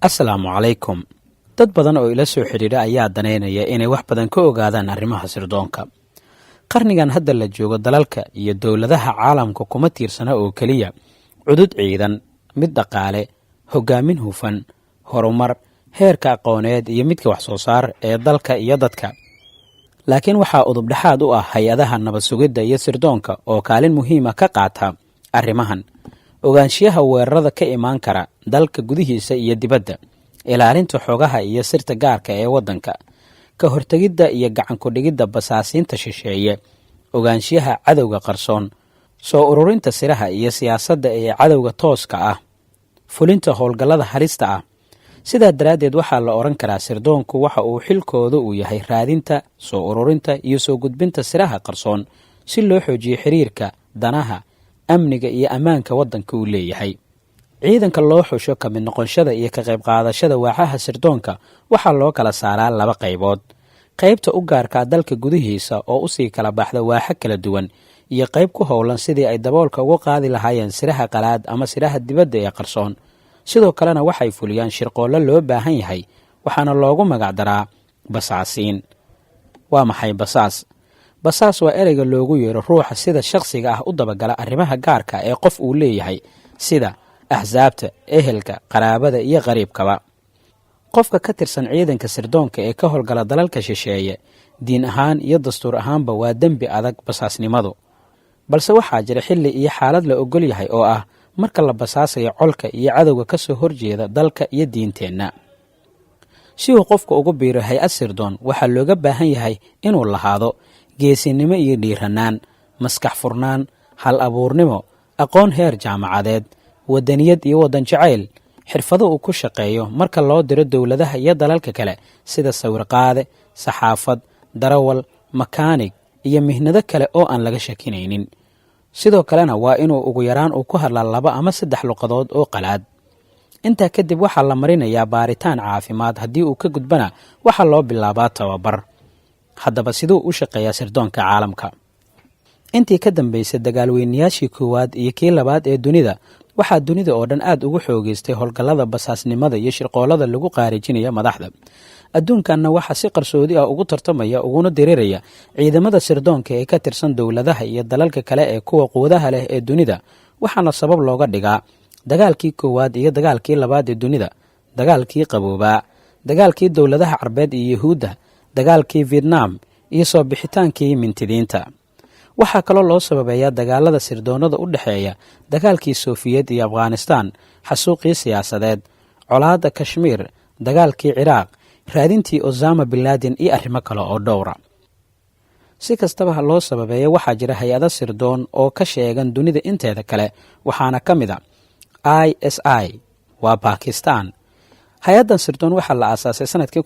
Asalaamu calaykum. Dad badan oo ila soo xidhiidha ayaa daneynaya inay wax badan ka ogaadaan arrimaha sirdoonka. Qarnigan hadda la joogo, dalalka iyo dowladaha caalamka kuma tiirsana oo keliya cudud ciidan, mid dhaqaale, hoggaamin hufan, horumar, heerka aqooneed iyo midka wax soo saar ee dalka iyo dadka, laakiin waxaa udubdhexaad u ah hay-adaha nabad sugidda iyo sirdoonka oo kaalin muhiima ka qaata arrimahan: ogaanshiyaha weerarada ka imaan kara dalka gudihiisa iyo dibadda, ilaalinta xogaha iyo sirta gaarka ee waddanka, ka hortegidda iyo gacan ku-dhigidda basaasiinta shisheeye, ogaanshiyaha cadowga qarsoon, soo ururinta siraha iyo siyaasadda ee cadowga tooska ah, fulinta howlgallada halista ah. Sidaa daraaddeed, waxaa la odhan karaa sirdoonku waxa uu xilkooda uu yahay raadinta, soo ururinta iyo soo gudbinta siraha qarsoon si loo xoojiyo xiriirka, danaha, amniga iyo ammaanka waddanka uu leeyahay. Ciidanka loo xusho ka mid noqoshada iyo ka qayb qaadashada waaxaha sirdoonka waxaa loo kala saaraa laba qaybood: qaybta u gaarkaa dalka gudihiisa oo usii kala baxda waaxo kala duwan, iyo qayb ku howlan sidii ay daboolka ugu qaadi lahaayeen siraha qalaad ama siraha dibadda ee qarsoon. Sidoo kalena waxay fuliyaan shirqoollo loo baahan yahay, waxaana loogu magacdaraa basaasiin. Waa maxay basaas? Basaas waa ereyga loogu yeero ruuxa sida shakhsiga ah u dabagala arrimaha gaarka ee qof uu leeyahay, sida axsaabta, ehelka, qaraabada iyo qariibkaba. Qofka ka tirsan ciidanka sirdoonka ee ka howlgala dalalka shisheeye, diin ahaan iyo dastuur ahaanba waa dembi adag basaasnimadu, balse waxaa jira xilli iyo xaalad la ogol yahay oo ah marka la basaasayo colka iyo cadowga ka soo horjeeda dalka iyo diinteenna. Si uu qofku ugu biiro hay-ad sirdoon, waxaa looga baahan yahay inuu lahaado geesinimo iyo dhiiranaan, maskax furnaan, hal abuurnimo, aqoon heer jaamacadeed, waddaniyad iyo waddan jacayl, xirfado uu ku shaqeeyo marka loo diro dowladaha iyo dalalka kale, sida sawirqaade, saxaafad, darawal, makaanig iyo mihnado kale oo aan laga shakinaynin. Sidoo kalena waa inuu ugu yaraan uu ku hadlaa laba ama saddex luqadood oo qalaad. Intaa kadib waxaa la marinayaa baaritaan caafimaad. Haddii uu ka gudbana, waxaa loo bilaabaa tababar. Haddaba, siduu u shaqeeyaa sirdoonka caalamka? Intii ka dambaysay dagaalweynayaashii koowaad iyo kii labaad ee dunida, waxaa dunida oo dhan aad ugu xoogeystay howlgallada basaasnimada iyo shirqoolada lagu qaarijinaya madaxda. Adduunkanna waxaa si qarsoodi ah ugu tartamaya uguna diriraya ciidamada sirdoonka ee ka tirsan dowladaha iyo dalalka kale ee kuwa quwadaha leh ee dunida. Waxaana sabab looga dhigaa dagaalkii koowaad iyo dagaalkii labaad ee dunida, dagaalkii qaboobaa, dagaalkii dowladaha Carbeed iyo Yuhuudda, dagaalkii Vietnam iyo soo bixitaankii mintidiinta. Waxaa kaloo loo sababeeyaa dagaalada sirdoonnada u dhexeeya dagaalkii Sofiyeed iyo Afghanistan, xasuuqii siyaasadeed, colaadda Kashmiir, dagaalkii Ciraaq, raadintii Osama bin Laden iyo arrimo kale oo dhowra. Si kastaba ha loo sababeeya, waxaa jira hay-ado sirdoon oo ka sheegan dunida inteeda kale, waxaana ka mid a ISI, waa Bakistan. Hay-addan sirdoon waxaa la aasaasay sanadkii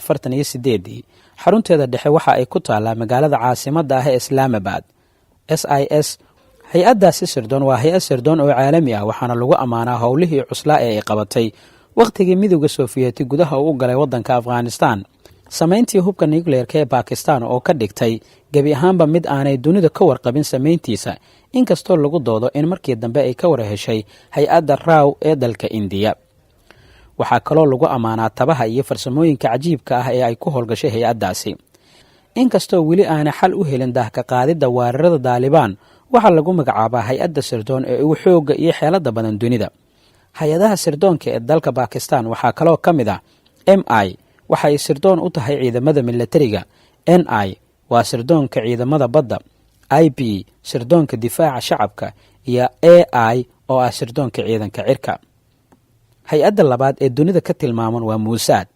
1948-dii. Xarunteeda dhexe waxa ay ku taallaa magaalada caasimadda ah ee Islaamabad. SIS, hay-addaasi sirdoon, waa hay-ad sirdoon oo caalami ah, waxaana lagu ammaanaa howlihii cuslaa ee ay qabatay wakhtigii Midowda Sofiyeeti gudaha uu u galay waddanka Afghanistan, samayntii hubka nucleerka ee Bakistan oo ka dhigtay gebi ahaanba mid aanay dunida ka warqabin samayntiisa, inkastoo lagu doodo in markii dambe ay ka war heshay hay-adda RAW ee dalka Indiya. Waxaa kaloo lagu ammaanaa tabaha iyo farsamooyinka cajiibka ah ee ay ku howlgashay hay-addaasi. Inkastoo weli aanay xal u helin daahka qaadidda weerarada Daalibaan, waxaa lagu magacaabaa hay-adda sirdoon ee ugu xoogga iyo xeeladda badan dunida. Hay-adaha sirdoonka ee dalka Bakistan waxaa kaloo ka mid ah MI, waxay sirdoon u tahay ciidamada milatariga; NI, waa sirdoonka ciidamada badda; IB, sirdoonka difaaca shacabka; iyo AI, oo ah sirdoonka ciidanka cirka. Hay-adda labaad ee dunida ka tilmaaman waa Muusaad.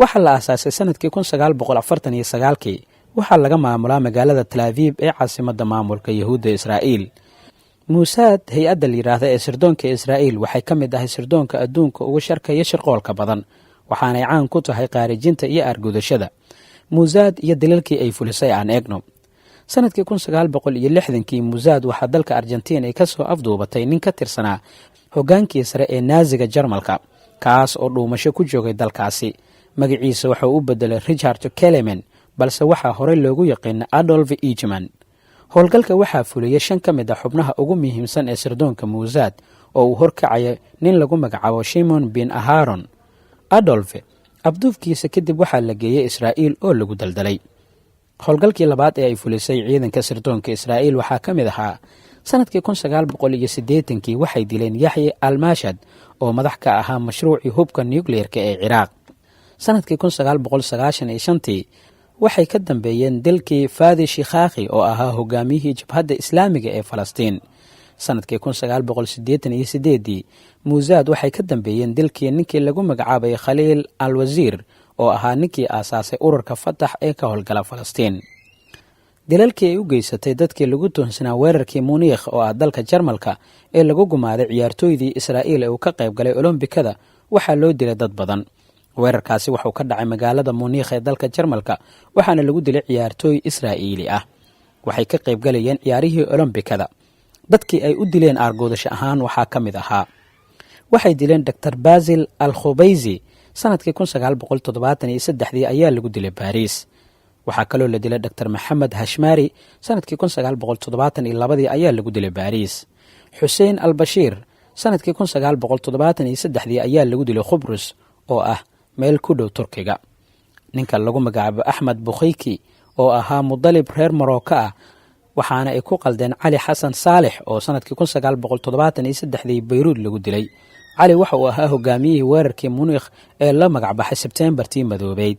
Waxaa la aasaasay sanadkii 1949-kii. Waxaa laga maamulaa magaalada Talaaviib ee caasimadda maamulka Yahuudda Israa'iil. Muusaad, hay-adda la yidhaahda ee sirdoonka Israa'iil, waxay ka mid ahay sirdoonka adduunka ugu sharka iyo shirqoolka badan, waxaanay caan ku tahay qaarijinta iyo aargudashada. Muusaad iyo dilalkii ay fulisay aan eegno. Sanadkii 1960-kii, Muusaad waxaa dalka Argentiin ay ka soo afduubatay nin ka tirsanaa hoggaankii sare ee Naaziga Jarmalka, kaas oo dhuumasho ku joogay dalkaasi. Magaciisa waxauu u bedelay Richard Kelemen, balse waxaa horey loogu yaqiina Adolf Eichmann. Howlgalka waxaa fuliyey shan ka mid a xubnaha ugu muhiimsan ee sirdoonka Muusaad. oo uu horkacaya nin lagu magacaabo Shimon bin Aharon. Adolfe afduubkiisa kadib waxaa la geeyey Israa'iil oo lagu daldalay. Howlgalkii labaad ee ay fulisay ciidanka sirdoonka Israa'iil waxaa ka mid ahaa sanadkii 1980-kii. Waxay dileen Yaxya Almashad oo madax ka ahaa mashruucii hubka nucleerka ee Ciraaq. Sanadkii 1995-tii waxay ka dambeeyeen dilkii Fadi Shikhaakhi oo ahaa hogaamiyihii Jabhadda Islaamiga ee Falastiin. Sanadkii 1988-dii Muusaad waxay ka dambeeyeen dilkii ninkii lagu magacaabay Khaliil al Wasiir oo ahaa ninkii aasaasay ururka Fatax ee ka howlgala Falastiin. Dilalkii ay u geysatay dadkii lagu tuhunsanaa weerarkii Munikh oo ah dalka Jarmalka ee lagu gumaaday ciyaartooydii Israa'iil ee uu ka qayb galay Olombikada, waxaa loo dilay dad badan. Weerarkaasi waxuu ka dhacay magaalada Munikh ee dalka Jarmalka, waxaana lagu dilay ciyaartooy Israa'iili ah. Waxay ka qayb galayeen ciyaarihii Olombikada. Dadkii ay u dileen aargoodasho ahaan waxaa ka mid ahaa, waxay dileen Doctor Basil Al Khubaysi. Sanadkii 1973-dii ayaa lagu dilay Baariis. Waxaa kaloo la dilay Doctor Maxamed Hashmari. Sanadkii 1972-dii ayaa lagu dilay Baariis. Xuseen Al Bashiir sanadkii 1973-dii ayaa lagu dilay Khubrus oo ah meel ku dhow Turkiga. Ninka lagu magacaabo Axmed Bukhayki oo ahaa mudalib reer Morocco ah, waxaana ay ku qaldeen Cali Xasan Saalix oo sanadkii 1973-dii Bayruud lagu dilay. Cali waxa uu ahaa hogaamiyihii weerarkii Munikh ee la magacbaxay Sebteembartii Madoobeyd.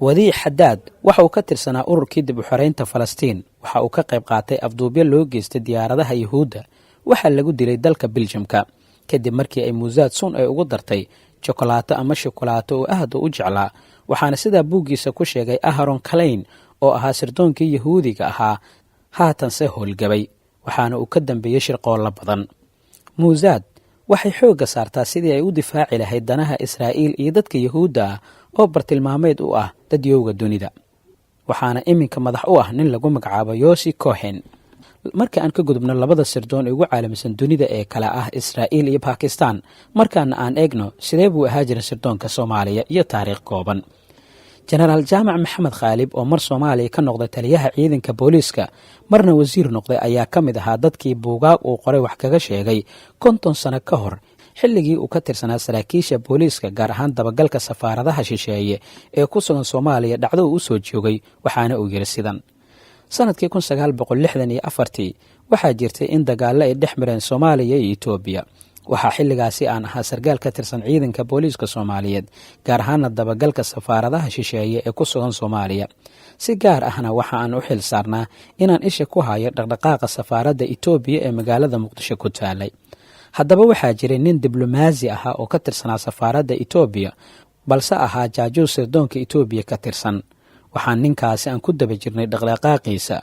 Wadiic Xadaad waxa uu ka tirsanaa ururkii dib u xoreynta Falastiin. Waxa uu ka qayb qaatay afduubyo loo geystay diyaaradaha Yuhuudda. Waxaa lagu dilay dalka Biljamka kadib markii ay Muusaad sun ay ugu dartay jokolaato ama shukulaato oo aad u jeclaa. Waxaana sidaa buuggiisa ku sheegay Aharon Kalayn oo ahaa sirdoonkii Yahuudiga ahaa, haatanse howlgabay, waxaana uu ka dambeeyey shirqoollo badan. Muusaad waxay xoogga saartaa sidii ay u difaaci lahayd danaha Israa'iil iyo dadka Yahuudda ah oo bartilmaameed u ah dadyowga dunida, waxaana iminka madax u ah nin lagu magacaabo Yosi Cohen. Marka aan ka gudubno labada sirdoon ee ugu caalamisan dunida ee kale ah Israa'iil iyo Bakistan, markaana aan eegno sidee buu ahaa jira sirdoonka Soomaaliya iyo taariikh kooban. Jenaraal Jaamac Maxamed Khaalib oo mar Soomaaliya ka noqday taliyaha ciidanka booliiska, marna wasiir noqday, ayaa ka mid ahaa dadkii buugaag uu qoray wax kaga sheegay 50 sano ka hor xilligii uu ka tirsanaa saraakiisha booliiska, gaar ahaan dabagalka safaaradaha shisheeye ee ku sugan Soomaaliya, dhacdo uu u soo joogay. Waxaana uu yiri sidan: sanadkii 1964-tii waxaa jirtay in dagaallo ay dhex mareen Soomaaliya iyo Etoobiya. Waxaa xilligaasi aan ahaa sarkaal ka tirsan ciidanka booliiska Soomaaliyeed, gaar ahaana dabagalka safaaradaha shisheeye ee ku sugan Soomaaliya. Si gaar ahna waxa aan u xil saarnaa inaan isha ku hayo dhaqdhaqaaqa safaaradda Etoobiya ee magaalada Muqdisho ku taalay. Haddaba waxaa jiray nin diblomaasi ahaa oo ka tirsanaa safaaradda Etoobiya, balse ahaa jaajuus sirdoonka Etoobiya ka tirsan. Waxaan ninkaasi aan ku daba jirnay dhaqdhaqaaqiisa.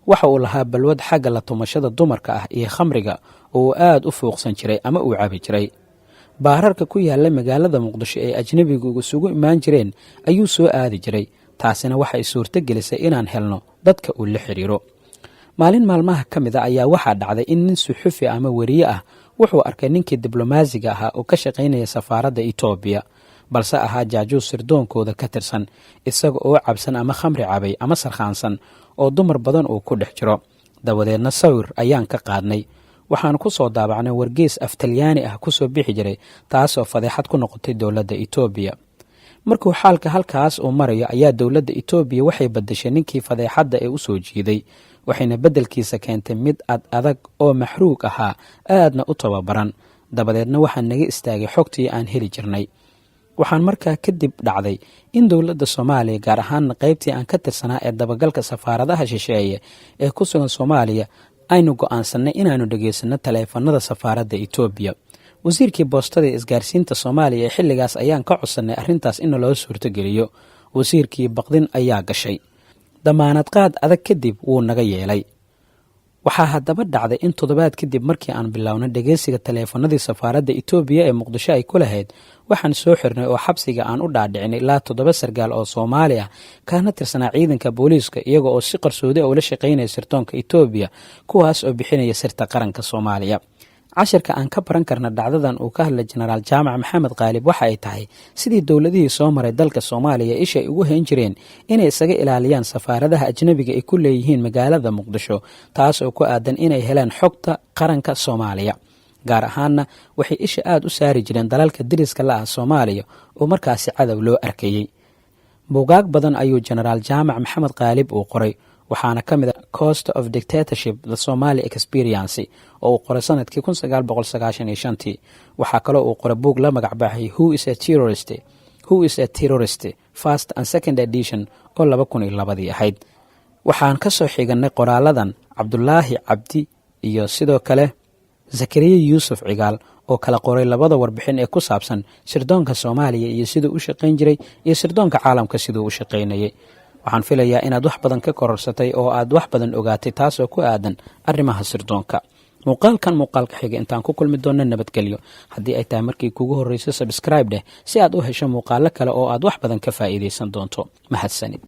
Waxa uu lahaa balwad xagga la tumashada dumarka ah iyo khamriga oo uu aad u fuuqsan jiray ama uu cabi jiray. Baararka ku yaalla magaalada Muqdisho ee ajnebigu isugu imaan jireen ayuu soo aadi jiray. Taasina waxay suurto gelisay inaan helno dadka uu la xidhiiro. Maalin maalmaha ka mid a ayaa waxaa dhacday in nin suxufi ama weriye ah wuxuu arkay ninkii diblomaasiga ahaa oo ka shaqaynaya safaaradda Etoobiya, balse ahaa jaajuus sirdoonkooda ka tirsan, isaga oo cabsan ama khamri cabay ama sarkhaansan oo dumar badan uu ku dhex jiro. Dabadeedna sawir ayaan ka qaadnay. Waxaan ku soo daabacnay wargees af Talyaani ah ku soo bixi jiray, taasoo fadeexad ku noqotay dowladda Etoobiya. Markuu xaalka halkaas uu marayo ayaa dowladda Etoobiya waxay badashay ninkii fadeexadda ee u soo jiiday, waxayna beddelkiisa keentay mid ad adag oo maxruug ahaa, aadna u tababaran. Dabadeedna waxaa naga istaagay xogtii aan heli jirnay. Waxaan markaa kadib dhacday in dowladda Soomaaliya, gaar ahaana qaybtii aan ka tirsanaa ee dabagalka safaaradaha shisheeye ee ku sugan Soomaaliya, aynu go'aansannay inaannu dhegaysanno taleefanada safaaradda Etoobiya. Wasiirkii boostada ee isgaarsiinta Soomaaliya ee xilligaas ayaan ka codsannay arrintaas in naloo suurtogeliyo. Wasiirkii baqdin ayaa gashay. Damaanad qaad adag kadib wuu naga yeelay. Waxaa haddaba dhacday in toddobaad kadib markii aan bilownay dhegeysiga taleefanadii safaaradda Etoobiya ee Muqdisho ay ku lahayd, waxaan soo xirnay oo xabsiga aan u dhaadhicinay ilaa 7 sargaal oo Soomaali ah, kaana tirsanaa ciidanka booliiska, iyaga oo si qarsoodi a ula shaqaynaya sirdoonka Etoobiya, kuwaas oo bixinaya sirta qaranka Soomaaliya. Cashirka aan ka baran karna dhacdadan uu ka hadlay Jenaraal Jaamac Maxamed Khaalib waxa ay tahay sidii dowladihii soo maray dalka Soomaaliya isha ay ugu hayn jireen inay isaga ilaaliyaan safaaradaha ajnebiga ay ku leeyihiin magaalada Muqdisho, taas oo ku aadan inay helaan xogta qaranka Soomaaliya. Gaar ahaanna waxay isha aada u saari jireen dalalka deriska la ah Soomaaliya oo markaasi cadow loo arkayey. Buugaag badan ayuu Jenaraal Jaamac Maxamed Qaalib uu qoray, waxaana ka mid a Cost of Dictatorship: The Somali Experience oo uu qoray sanadkii 1995-tii. Waxaa kaloo uu qoray buug la magacbaxay Who is a Terrorist, Who is a Terrorist First and Second Edition oo 2002-dii ahayd. Waxaan ka soo xiganay qoraaladan Cabdulaahi Cabdi iyo sidoo kale Zakariya Yuusuf Cigaal oo kala qoray labada warbixin ee ku saabsan sirdoonka Soomaaliya iyo siduu u shaqayn jiray iyo sirdoonka caalamka siduu u shaqaynayay. Waxaan filayaa inaad wax badan ka kororsatay oo aad wax badan ogaatay, taasoo ku aadan arrimaha sirdoonka. Muuqaalkan muuqaalka xiga intaan ku kulmi doonno, nabadgelyo. Haddii ay tahay markii kugu horreyso, subscribe dheh si aad u hesho muuqaalo kale oo aad wax badan ka faa'iidaysan doonto. Mahadsanid.